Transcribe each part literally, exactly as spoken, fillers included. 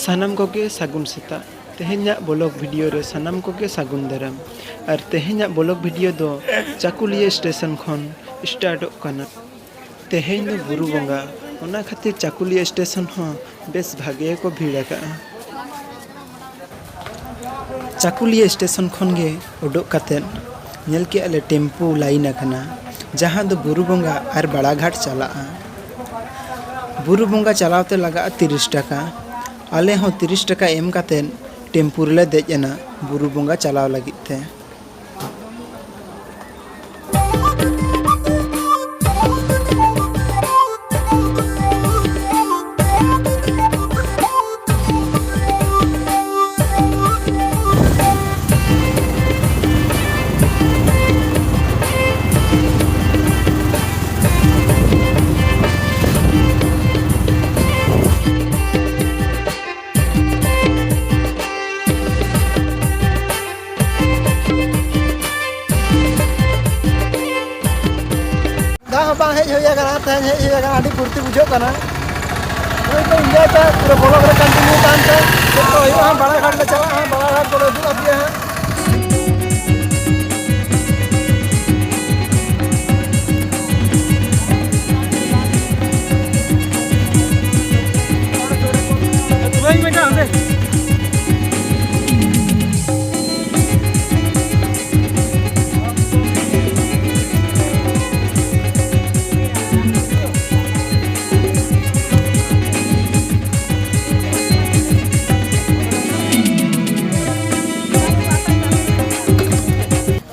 ᱥᱟᱱᱟᱢ ᱠᱚᱜᱮ ᱥᱟᱹᱜᱩᱱ ᱥᱮᱛᱟᱜ᱾ ᱛᱮᱦᱮᱧᱟᱜ ᱵᱞᱚᱜ ᱵᱷᱤᱰᱤᱭᱳ ᱨᱮ ᱥᱟᱱᱟᱢ ᱠᱚᱜᱮ ᱥᱟᱹᱜᱩᱱ ᱫᱟᱨᱟᱢ᱾ ᱟᱨ ᱛᱮᱦᱮᱧᱟᱜ ᱵᱞᱚᱜ ᱵᱷᱤᱰᱤᱭᱳ ᱫᱚ ᱪᱟᱠᱩᱞᱤᱭᱟᱹ ᱥᱴᱮᱥᱚᱱ ᱠᱷᱚᱱ ᱥᱴᱟᱨᱴᱚᱜ ᱠᱟᱱᱟ᱾ ᱛᱮᱦᱮᱧ ᱫᱚ ᱵᱩᱨᱩ ᱵᱚᱸᱜᱟ, ᱚᱱᱟ ᱠᱷᱟᱹᱛᱤᱨ ᱪᱟᱠᱩᱞᱤᱭᱟᱹ ᱥᱴᱮᱥᱚᱱ ᱦᱚᱸ ᱵᱮᱥ ᱵᱷᱟᱜᱮ ᱜᱮᱠᱚ ᱵᱷᱤᱲ ᱟᱠᱟᱜᱼᱟ᱾ ᱪᱟᱠᱩᱞᱤᱭᱟᱹ ᱥᱴᱮᱥᱚᱱ ᱠᱷᱚᱱ ᱜᱮ ᱩᱰᱩᱠ ᱠᱟᱛᱮᱫ ᱧᱮᱞ ᱠᱮᱜᱼᱟ ᱞᱮ ᱴᱮᱢᱯᱩ ᱞᱟᱭᱤᱱ ᱟᱠᱟᱱᱟ, ᱡᱟᱦᱟᱸ ᱫᱚ ᱵᱩᱨᱩ ᱵᱚᱸᱜᱟ ᱟᱨ ᱵᱟᱲᱟᱜᱷᱟᱴ ᱪᱟᱞᱟᱜᱼᱟ᱾ ᱵᱩᱨᱩ ᱵᱚᱸᱜᱟ ᱪᱟᱞᱟᱣ ᱛᱮ ᱞᱟᱜᱟᱜᱼᱟ ᱛᱤᱨᱤᱥ ᱴᱟᱠᱟ᱾ ᱟᱞᱮ ᱦᱚᱸ ᱛᱤᱨᱤᱥ ᱴᱟᱠᱟ ᱮᱢ ᱠᱟᱛᱮᱫ ᱴᱮᱢᱯᱩ ᱨᱮᱞᱮ ᱫᱮᱡ ᱮᱱᱟ ᱵᱩᱨᱩ ᱵᱚᱸᱜᱟ ᱪᱟᱞᱟᱣ ᱞᱟᱹᱜᱤᱫ ᱛᱮ᱾ ᱫᱟᱜ ᱦᱚᱸ ᱵᱟᱝ ᱦᱮᱡ ᱦᱩᱭ ᱟᱠᱟᱱᱟ, ᱛᱮᱦᱮᱧ ᱦᱮᱡ ᱦᱩᱭ ᱟᱠᱟᱱᱟ, ᱟᱹᱰᱤ ᱯᱷᱩᱨᱛᱤ ᱵᱩᱡᱷᱟᱹᱜ ᱠᱟᱱᱟ᱾ ᱱᱚᱜᱼᱚᱭ ᱛᱚ ᱤᱱᱡᱚᱭ ᱯᱮ, ᱯᱩᱨᱟᱹ ᱵᱞᱚᱜ ᱨᱮ ᱠᱚᱱᱴᱤᱱᱤᱭᱩ ᱛᱟᱦᱮᱱ ᱯᱮ᱾ ᱪᱮᱫ ᱠᱚ ᱦᱩᱭᱩᱜᱼᱟ ᱦᱟᱸᱜ, ᱵᱟᱲᱟᱜᱷᱟᱴ ᱞᱮ ᱪᱟᱞᱟᱜᱼᱟ ᱦᱟᱸᱜ, ᱵᱟᱲᱟᱜᱷᱟᱴ ᱠᱚᱞᱮ ᱩᱫᱩᱜ ᱟᱯᱮᱭᱟ ᱦᱟᱸᱜ᱾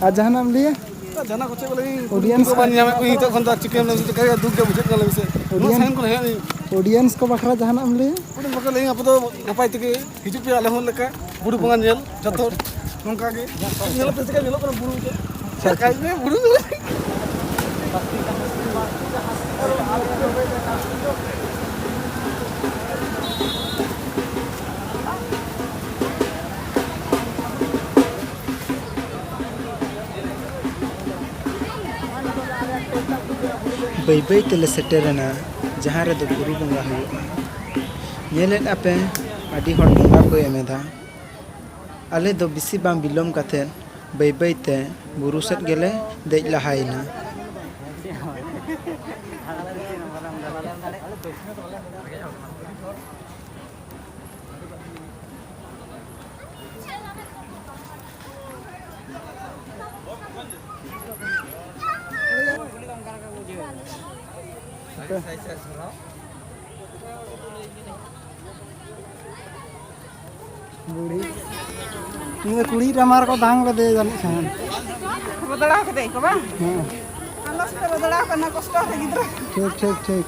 ᱟᱨ ᱡᱟᱦᱟᱱᱟᱜ ᱮᱢ ᱞᱟᱹᱭᱟ? ᱟᱨ ᱡᱟᱦᱟᱱᱟᱜ ᱠᱚ ᱪᱮᱫ ᱠᱚ ᱞᱟᱹᱭ? ᱚᱰᱤᱭᱮᱱᱥ ᱠᱚ ᱵᱟᱝ ᱧᱟᱢᱮᱫ ᱠᱚ ᱱᱤᱛᱚᱜ ᱠᱷᱚᱱ ᱫᱚ ᱟᱨ ᱪᱤᱠᱟᱹᱭᱟᱢ ᱞᱟᱹᱭ ᱢᱮᱥᱮ? ᱪᱮᱫ ᱞᱮᱠᱟ ᱫᱩᱠ ᱜᱮ ᱵᱩᱡᱷᱟᱹᱜ ᱠᱟᱱᱟ ᱞᱟᱹᱭ ᱢᱮᱥᱮ? ᱱᱩᱱᱟᱹᱜ ᱚᱰᱤᱭᱮᱱᱥ ᱥᱟᱺᱜᱤᱧ ᱠᱷᱚᱱ ᱦᱮᱡ ᱱᱟᱹᱧ᱾ ᱚᱰᱤᱭᱮᱱᱥ ᱠᱚ ᱵᱟᱠᱷᱨᱟ ᱡᱟᱦᱟᱱᱟᱜ ᱮᱢ ᱞᱟᱹᱭᱟ? ᱚᱰᱤᱭᱮᱱᱥ ᱵᱟᱠᱷᱨᱟ ᱞᱟᱹᱭᱟᱹᱧ, ᱟᱯᱮ ᱫᱚ ᱱᱟᱯᱟᱭ ᱛᱮᱜᱮ ᱦᱤᱡᱩᱜ ᱯᱮ ᱟᱞᱮ ᱦᱚᱸ ᱞᱮᱠᱟ ᱵᱩᱨᱩ ᱵᱚᱸᱜᱟ ᱧᱮᱞ ᱡᱚᱛᱚ ᱦᱚᱲ ᱱᱚᱝᱠᱟ ᱜᱮ᱾ ᱧᱮᱞ ᱯᱮ ᱪᱮᱫ ᱞᱮᱠᱟ ᱧᱮᱞᱚᱜ ᱠᱟᱱᱟ ᱵᱩᱨᱩ ᱠᱚ᱾ ᱟᱪᱪᱷᱟ, ᱟᱪᱪᱷᱟ᱾ ᱵᱩᱨᱩ᱾ ᱵᱟᱹᱭ ᱵᱟᱹᱭ ᱛᱮᱞᱮ ᱥᱮᱴᱮᱨᱮᱱᱟ ᱡᱟᱦᱟᱸ ᱨᱮᱫᱚ ᱵᱩᱨᱩ ᱵᱚᱸᱜᱟ ᱦᱩᱭᱩᱜᱼᱟ᱾ ᱧᱮᱞᱮᱫ ᱟᱯᱮ ᱟᱹᱰᱤ ᱦᱚᱲ ᱵᱚᱸᱜᱟ ᱠᱚ ᱮᱢ ᱮᱫᱟ᱾ ᱟᱞᱮ ᱫᱚ ᱵᱮᱥᱤ ᱵᱟᱝ ᱵᱤᱞᱚᱢ ᱠᱟᱛᱮᱫ ᱵᱟᱹᱭ ᱵᱟᱹᱭ ᱛᱮ ᱵᱩᱨᱩ ᱥᱮᱫ ᱜᱮᱞᱮ ᱫᱮᱡ ᱞᱟᱦᱟᱭᱮᱱᱟ᱾ ᱵᱩᱲᱦᱤ᱾ ᱱᱤᱭᱟᱹ ᱠᱩᱲᱤ ᱨᱟᱢᱟ ᱨᱮᱠᱚ ᱫᱟᱝ ᱞᱮᱫᱮ ᱡᱟᱹᱱᱤᱡ ᱠᱷᱟᱱ᱾ ᱵᱚᱫᱲᱟᱣ ᱠᱟᱛᱮ ᱠᱚ ᱵᱟᱝ? ᱦᱮᱸ᱾ ᱟᱞᱚ ᱥᱮ ᱵᱚᱫᱲᱟᱣ ᱠᱟᱱᱟ, ᱠᱚᱥᱴᱚ ᱛᱮ ᱜᱤᱫᱽᱨᱟᱹ᱾ ᱴᱷᱤᱠ, ᱴᱷᱤᱠ, ᱴᱷᱤᱠ᱾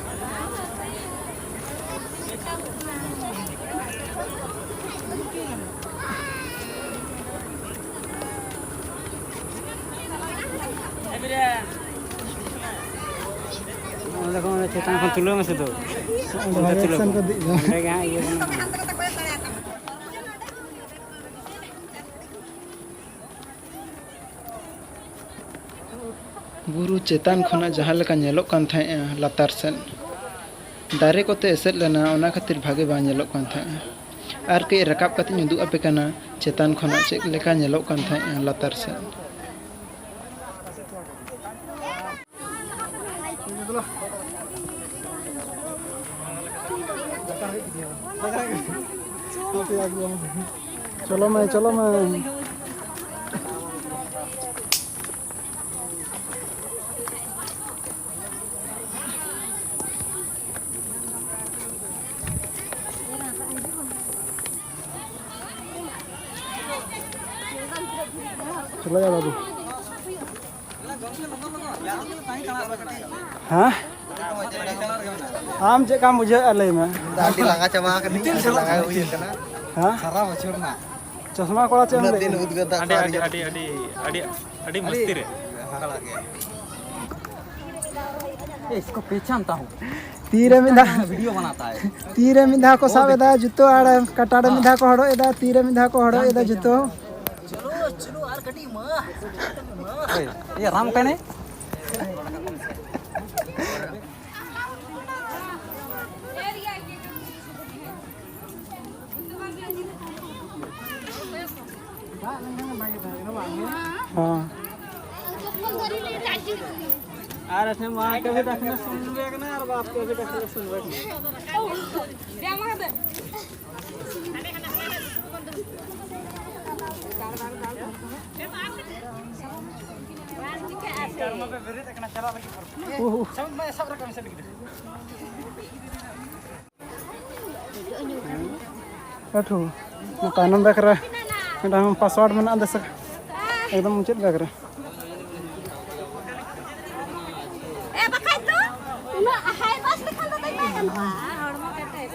ᱚᱸᱰᱮ ᱠᱷᱚᱱ, ᱚᱸᱰᱮ ᱪᱮᱛᱟᱱ ᱠᱷᱚᱱ ᱛᱩᱞᱟᱹᱣ ᱢᱮᱥᱮ ᱫᱩ᱾ ᱚᱸᱰᱮ ᱚᱸᱰᱮ ᱵᱷᱟᱜᱮ ᱛᱩᱞᱟᱹᱣ ᱮᱠᱥᱮᱱ ᱠᱚ᱾ ᱠᱚ ᱫᱤᱡ ᱫᱟ᱾ ᱚᱸᱰᱮ ᱜᱮ ᱦᱟᱸᱜ ᱤᱭᱟᱹ ᱠᱟᱱᱟ᱾ ᱵᱩᱨᱩ ᱪᱮᱛᱟᱱ ᱠᱷᱚᱱᱟᱜ ᱡᱟᱦᱟᱸ ᱞᱮᱠᱟ ᱧᱮᱞᱚᱜ ᱠᱟᱱ ᱛᱟᱦᱮᱸᱫᱼᱟ ᱞᱟᱛᱟᱨ ᱥᱮᱫ, ᱫᱟᱨᱮ ᱠᱚᱛᱮ ᱮᱥᱮᱫ ᱞᱮᱱᱟ, ᱚᱱᱟ ᱠᱷᱟᱹᱛᱤᱨ ᱵᱷᱟᱜᱮ ᱵᱟᱝ ᱧᱮᱞᱚᱜ ᱠᱟᱱ ᱛᱟᱦᱮᱸᱫᱼᱟ᱾ ᱟᱨ ᱠᱟᱹᱡ ᱨᱟᱠᱟᱵ ᱠᱟᱛᱮᱧ ᱩᱫᱩᱜ ᱟᱯᱮ ᱠᱟᱱᱟ ᱪᱮᱛᱟᱱ ᱠᱷᱚᱱᱟᱜ ᱪᱮᱫ ᱞᱮᱠᱟ ᱧᱮᱞᱚᱜ ᱠᱟᱱ ᱛᱟᱦᱮᱸᱫᱼᱟ ᱞᱟᱛᱟᱨ ᱥᱮᱫ᱾ ᱪᱚᱞᱚ ᱢᱟᱹᱭ, ᱪᱚᱞᱚ ᱢᱟᱹᱭ᱾ ᱪᱚᱞᱚ ᱭᱟ ᱵᱟᱹᱵᱩ᱾ ᱦᱮᱸ? ᱟᱢ ᱪᱮᱫ ᱞᱮᱠᱟᱢ ᱵᱩᱡᱷᱟᱹᱣᱮᱫᱼᱟ, ᱞᱟᱹᱭ ᱢᱮ᱾ ᱟᱹᱰᱤ ᱞᱟᱸᱜᱟ ᱪᱟᱵᱟ ᱟᱠᱟᱱᱟᱹᱧ, ᱟᱹᱰᱤ ᱞᱟᱸᱜᱟ ᱦᱩᱭ ᱟᱠᱟᱱᱟ᱾ ᱦᱮᱸ? ᱥᱟᱨᱟ ᱵᱚᱪᱷᱚᱨ ᱨᱮᱱᱟᱜ᱾ ᱪᱚᱥᱢᱟ ᱠᱚᱲᱟ, ᱪᱮᱫ ᱮᱢ ᱩᱱᱟᱹᱜ ᱞᱟᱹᱭ ᱫᱤᱱ ᱮᱫᱟ? ᱩᱫᱽᱜᱟᱹᱨ ᱫᱟᱜ ᱟᱹᱰᱤ, ᱠᱚ ᱟᱹᱰᱤ, ᱟᱹᱣᱨᱤ ᱟᱹᱰᱤ, ᱟᱹᱰᱤ, ᱟᱹᱰᱤ, ᱟᱹᱰᱤ ᱢᱚᱥᱛᱤ ᱨᱮ᱾ ᱦᱟᱦᱟᱲᱟᱜ ᱜᱮ᱾ ए, इसको पहचानता हूँ। ᱛᱤᱨᱮ ᱢᱤᱫ ᱫᱷᱟᱣ, वीडियो बनाता है। ᱛᱤᱨᱮ ᱢᱤᱫ ᱫᱷᱟᱣ ᱠᱚ ᱥᱟᱵ ᱮᱫᱟ ᱡᱩᱛᱟᱹ, ᱟᱨ ᱠᱟᱴᱟ ᱨᱮ ᱢᱤᱫ ᱫᱷᱟᱣ ᱠᱚ ᱦᱚᱨᱚᱜ ᱮᱫᱟ, ᱛᱤᱨᱮ ᱢᱤᱫ ᱫᱷᱟᱣ ᱠᱚ ᱦᱚᱨᱚᱜ ᱮᱫᱟ ᱡᱩᱛᱟᱹ᱾ ᱪᱚᱞᱚ, ᱪᱚᱞᱚ, ᱟᱨ ᱠᱟᱹᱴᱤᱡ ᱢᱟ᱾ ए, ये राम कने? ᱦᱮᱸ᱾ ᱟᱨ ᱮᱥᱮ ᱢᱟ ᱠᱟᱹᱵᱷᱤ ᱰᱟᱠᱱᱟ ᱥᱩᱱᱵᱮ ᱠᱟᱱᱟ ᱟᱨ ᱵᱟᱯ ᱠᱟᱹᱵᱷᱤ ᱰᱟᱠᱱᱟ ᱥᱩᱱᱵᱮ ᱠᱟᱱᱟ᱾ ᱞᱟᱹᱴᱷᱩ, ᱛᱟᱭᱱᱚᱢ ᱨᱮᱠ ᱨᱮ ᱢᱤᱫᱴᱟᱝ ᱯᱟᱥᱣᱟᱨᱰ ᱢᱮᱱᱟᱜᱼᱟ, ᱫᱮᱥᱮ ᱮᱠᱫᱚᱢ ᱢᱩᱪᱟᱹᱫ ᱵᱮᱜᱽ ᱨᱮ᱾ ᱮ, ᱵᱟᱠᱷᱟᱡ ᱫᱚ ᱩᱱᱟᱹᱜ ᱦᱟᱭ ᱵᱟᱥ ᱞᱮᱠᱷᱟᱱ ᱫᱚ ᱫᱮᱡ ᱵᱟᱭ ᱜᱟᱱᱚᱜᱼᱟ᱾ ᱦᱚᱲᱢᱚ ᱠᱮᱴᱮᱡ᱾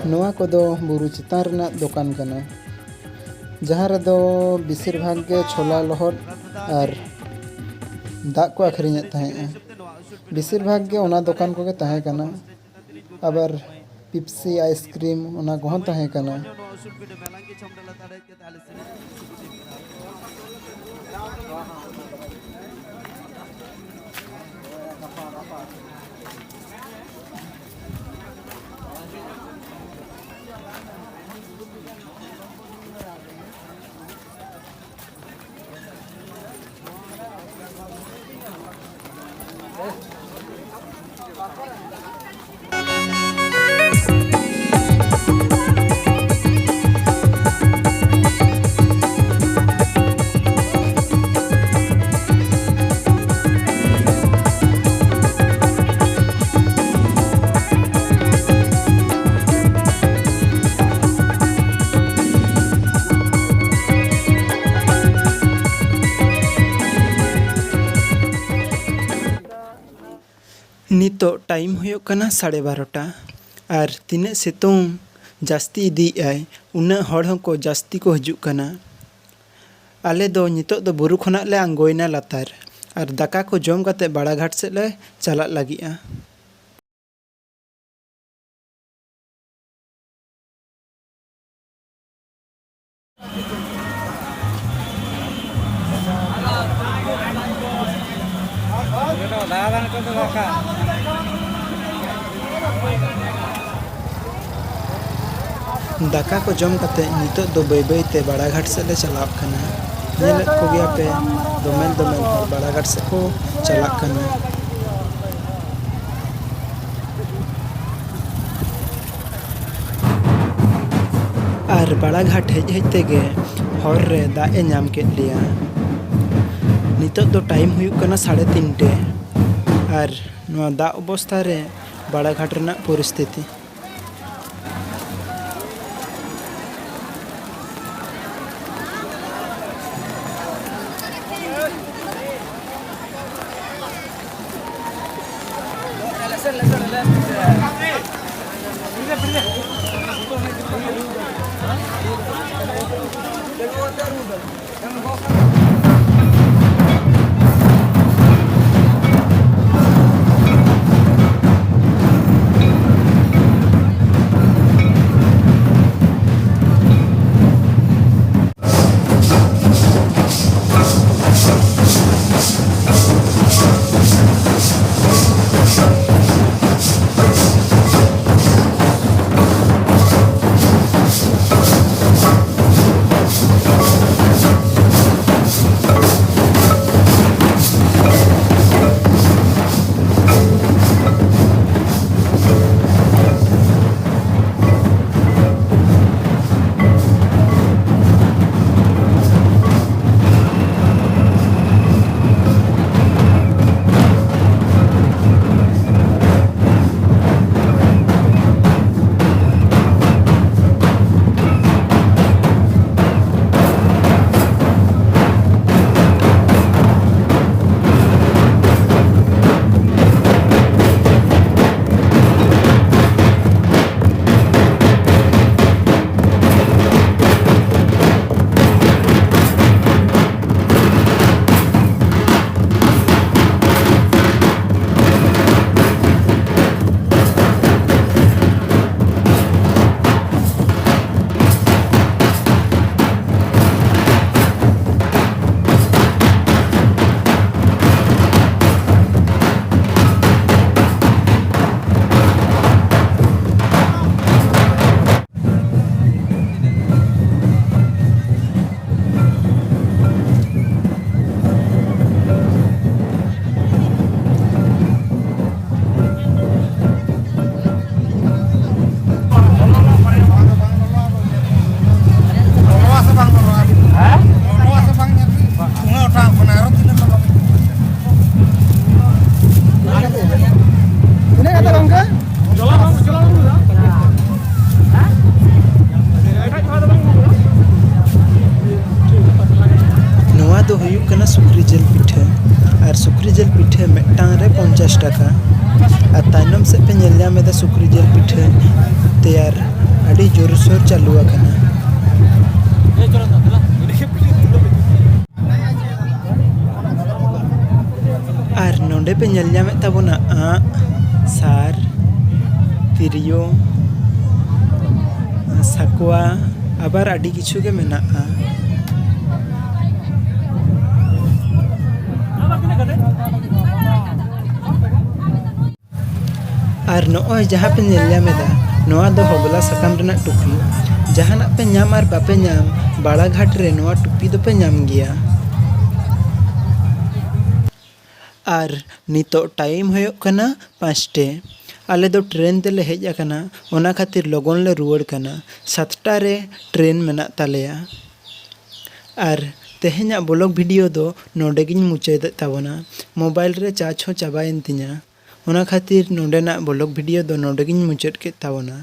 ᱱᱚᱣᱟ ᱠᱚᱫᱚ ᱵᱩᱨᱩ ᱪᱮᱛᱟᱱ ᱨᱮᱱᱟᱜ ᱫᱚᱠᱟᱱ ᱠᱟᱱᱟ, ᱡᱟᱦᱟᱸ ᱨᱮᱫᱚ ᱵᱮᱥᱤᱨ ᱵᱷᱟᱜᱽ ᱜᱮ ᱪᱷᱳᱞᱟ ᱞᱚᱦᱚᱫ ᱟᱨ ᱫᱟᱜ ᱠᱚ ᱟᱹᱠᱷᱨᱤᱧᱮᱫ ᱛᱟᱦᱮᱸᱜᱼᱟ᱾ ᱵᱮᱥᱤᱨ ᱵᱷᱟᱜᱽ ᱜᱮ ᱚᱱᱟ ᱫᱚᱠᱟᱱ ᱠᱚᱜᱮ ᱛᱟᱦᱮᱸ ᱠᱟᱱᱟ᱾ ᱟᱵᱟᱨ ᱯᱤᱯᱥᱤ, ᱟᱭᱤᱥᱠᱨᱤᱢ, ᱚᱱᱟ ᱠᱚᱦᱚᱸ ᱛᱟᱦᱮᱸ ᱠᱟᱱᱟ᱾ ᱱᱤᱛᱚᱜ ᱴᱟᱭᱤᱢ ᱦᱩᱭᱩᱜ ᱠᱟᱱᱟ ᱥᱟᱲᱮ ᱵᱟᱨᱚᱴᱟ, ᱟᱨ ᱛᱤᱱᱟᱹᱜ ᱥᱤᱛᱩᱝ ᱡᱟᱹᱥᱛᱤ ᱤᱫᱤᱭᱮᱜᱼᱟᱭ, ᱩᱱᱟᱹᱜ ᱦᱚᱲ ᱦᱚᱸᱠᱚ ᱡᱟᱹᱥᱛᱤ ᱠᱚ ᱦᱤᱡᱩᱜ ᱠᱟᱱᱟ᱾ ᱟᱞᱮ ᱫᱚ ᱱᱤᱛᱚᱜ ᱫᱚ ᱵᱩᱨᱩ ᱠᱷᱚᱱᱟᱜ ᱞᱮ ᱟᱬᱜᱚᱭᱮᱱᱟ ᱞᱟᱛᱟᱨ, ᱟᱨ ᱫᱟᱠᱟ ᱠᱚ ᱡᱚᱢ ᱠᱟᱛᱮ ᱵᱟᱲᱟᱜᱷᱟᱴ ᱥᱮᱫ ᱞᱮ ᱪᱟᱞᱟᱜ ᱞᱟᱹᱜᱤᱫᱼᱟ᱾ ᱫᱟᱠᱟ ᱠᱚ ᱡᱚᱢ ᱠᱟᱛᱮ ᱱᱤᱛᱚᱜ ᱫᱚ ᱵᱟᱹᱭ ᱵᱟᱹᱭ ᱛᱮ ᱵᱟᱲᱟᱜᱷᱟᱴ ᱥᱮᱫ ᱞᱮ ᱪᱟᱞᱟᱜ ᱠᱟᱱᱟ᱾ ᱧᱮᱞᱮᱫ ᱠᱚᱜᱮᱭᱟ ᱯᱮ, ᱫᱚᱢᱮᱞ ᱫᱚᱢᱮᱞ ᱦᱚᱲ ᱵᱟᱲᱟᱜᱷᱟᱴ ᱥᱮᱫ ᱠᱚ ᱪᱟᱞᱟᱜ ᱠᱟᱱᱟ᱾ ᱟᱨ ᱵᱟᱲᱟᱜᱷᱟᱴ ᱦᱮᱡ ᱦᱮᱡ ᱛᱮᱜᱮ ᱦᱚᱨ ᱨᱮ ᱫᱟᱜ ᱮ ᱧᱟᱢ ᱠᱮᱫ ᱞᱮᱭᱟ᱾ ᱱᱤᱛᱚᱜ ᱫᱚ ᱴᱟᱭᱤᱢ ᱦᱩᱭᱩᱜ ᱠᱟᱱᱟ ᱥᱟᱲᱮ ᱛᱤᱱᱴᱮ, ᱟᱨ ᱱᱚᱣᱟ ᱫᱟᱜ ᱚᱵᱚᱥᱛᱷᱟ ᱨᱮ ᱵᱟᱲᱟᱜᱷᱟᱴ ᱨᱮᱱᱟᱜ ᱯᱚᱨᱤᱥᱛᱷᱤᱛᱤ᱾ ᱥᱩᱠᱨᱤ ᱡᱤᱞ ᱯᱤᱴᱷᱟᱹ᱾ ᱟᱨ ᱥᱩᱠᱨᱤ ᱡᱤᱞ ᱯᱤᱴᱷᱟᱹ ᱢᱤᱫᱴᱟᱝ ᱨᱮ ᱯᱚᱧᱪᱟᱥ ᱴᱟᱠᱟ᱾ ᱟᱨ ᱛᱟᱭᱱᱚᱢ ᱥᱮᱫ ᱯᱮ ᱧᱮᱞ ᱧᱟᱢ ᱮᱫᱟ ᱥᱩᱠᱨᱤ ᱡᱤᱞ ᱯᱤᱴᱷᱟᱹ ᱛᱮᱭᱟᱨ ᱟᱹᱰᱤ ᱡᱳᱨᱥᱳᱨ ᱪᱟᱹᱞᱩ ᱟᱠᱟᱱᱟ᱾ ᱟᱨ ᱱᱚᱰᱮ ᱯᱮ ᱧᱮᱞ ᱧᱟᱢᱮᱫ ᱛᱟᱵᱚᱱᱟ ᱟᱸᱜ, ᱥᱟᱨ, ᱛᱤᱨᱭᱳ, ᱥᱟᱠᱣᱟ, ᱟᱵᱟᱨ ᱟᱹᱰᱤ ᱠᱤᱪᱷᱩ ᱜᱮ ᱢᱮᱱᱟᱜᱼᱟ᱾ ᱟᱨ ᱱᱚᱜᱼᱚᱭ ᱡᱟᱦᱟᱸ ᱯᱮ ᱧᱮᱞ ᱧᱟᱢ ᱮᱫᱟ, ᱱᱚᱣᱟ ᱫᱚ ᱦᱚᱜᱽᱞᱟ ᱥᱟᱠᱟᱢ ᱨᱮᱱᱟᱜ ᱴᱩᱯᱤ᱾ ᱡᱟᱦᱟᱱᱟᱜ ᱯᱮ ᱧᱟᱢ ᱟᱨ ᱵᱟᱯᱮ ᱧᱟᱢ, ᱵᱟᱲᱟᱜᱷᱟᱴ ᱨᱮ ᱱᱚᱣᱟ ᱴᱩᱯᱤ ᱫᱚᱯᱮ ᱧᱟᱢ ᱜᱮᱭᱟ᱾ ᱟᱨ ᱱᱤᱛᱚᱜ ᱴᱟᱭᱤᱢ ᱦᱩᱭᱩᱜ ᱠᱟᱱᱟ ᱯᱟᱸᱪᱴᱮ᱾ ᱟᱞᱮ ᱫᱚ ᱴᱨᱮᱱ ᱛᱮᱞᱮ ᱦᱮᱡ ᱟᱠᱟᱱᱟ, ᱚᱱᱟ ᱠᱷᱟᱹᱛᱤᱨ ᱞᱚᱜᱚᱱ ᱞᱮ ᱨᱩᱣᱟᱹᱲ ᱠᱟᱱᱟ᱾ ᱥᱟᱛᱴᱟ ᱨᱮ ᱴᱨᱮᱱ ᱢᱮᱱᱟᱜ ᱛᱟᱞᱮᱭᱟ᱾ ᱟᱨ ᱛᱮᱦᱮᱧᱟᱜ ᱵᱞᱚᱜ ᱵᱷᱤᱰᱤᱭᱳ ᱫᱚ ᱱᱚᱰᱮ ᱜᱤᱧ ᱢᱩᱪᱟᱹᱫᱮᱫ ᱛᱟᱵᱚᱱᱟ᱾ ᱢᱳᱵᱟᱭᱤᱞ ᱨᱮ ᱪᱟᱨᱡᱽ ᱦᱚᱸ ᱪᱟᱵᱟᱭᱮᱱ ᱛᱤᱧᱟ, ᱚᱱᱟ ᱠᱷᱟᱹᱛᱤᱨ ᱱᱚᱰᱮᱱᱟᱜ ᱵᱞᱚᱜ ᱵᱷᱤᱰᱤᱭᱳ ᱫᱚ ᱱᱚᱰᱮ ᱜᱤᱧ ᱢᱩᱪᱟᱹᱫ ᱠᱮᱫ ᱛᱟᱵᱚᱱᱟ᱾